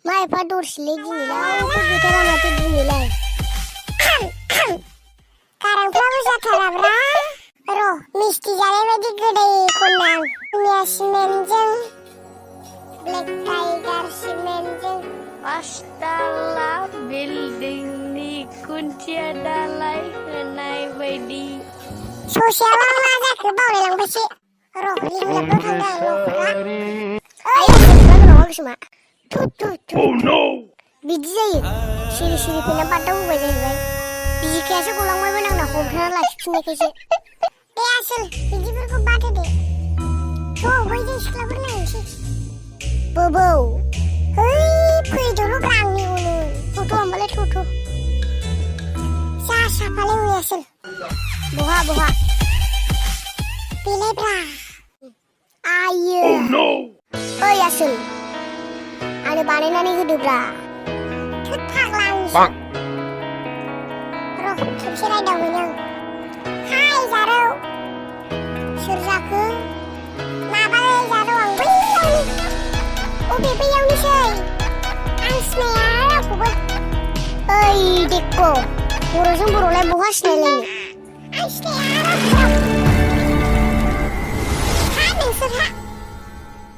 मा एफा दरसिलै दिनैलाय बोथोरा माथो दिनैलाय गारांफ्राबो जाथाराब्रा र' मिस्टि जानाय बायदि गोदै खनना मैया सिमेन्टजों ब्लेक टाइगार सिमेन्टजों पासताला बिल्डिंनि खुन्थिया दालाय होनाय बायदि ससेयाव मा जाखो बावलायलांबायसो र' लिंलाबो थांदों न'खरा गोसोमा बिदि जायो सिरि सिरि फैना बादाव होबाय जाहैबाय बिखायासो गलांबायमोन आंना हमथाना लाखिफिननायखायसो दे आसोल बिदिफोरखौ बाद होदो थ' बैजों सिख्लाफोर नायनोसै बोबौ है फैदोल' ब्रा आंनि उन थ'थ' होमबालाय थ'थ' जा साफालाय हय आसोल बहा बेलाय ब्रा आयो ओइ आसोल आंनो बानायनानै होदोब्रा थोद फाग्ला आंनिसो र' खेबसे रायदावहैनो आं हाय जारौ सोर जाखो माबालै जारौ आं बैयावनो अबे बैयावनोसै आं सिनाया रावखौबो ओइ देक्क' बर'जों बर'लाय बहा सिनायलायनो आं सिनाया रावखौबो हा नोंसोरहा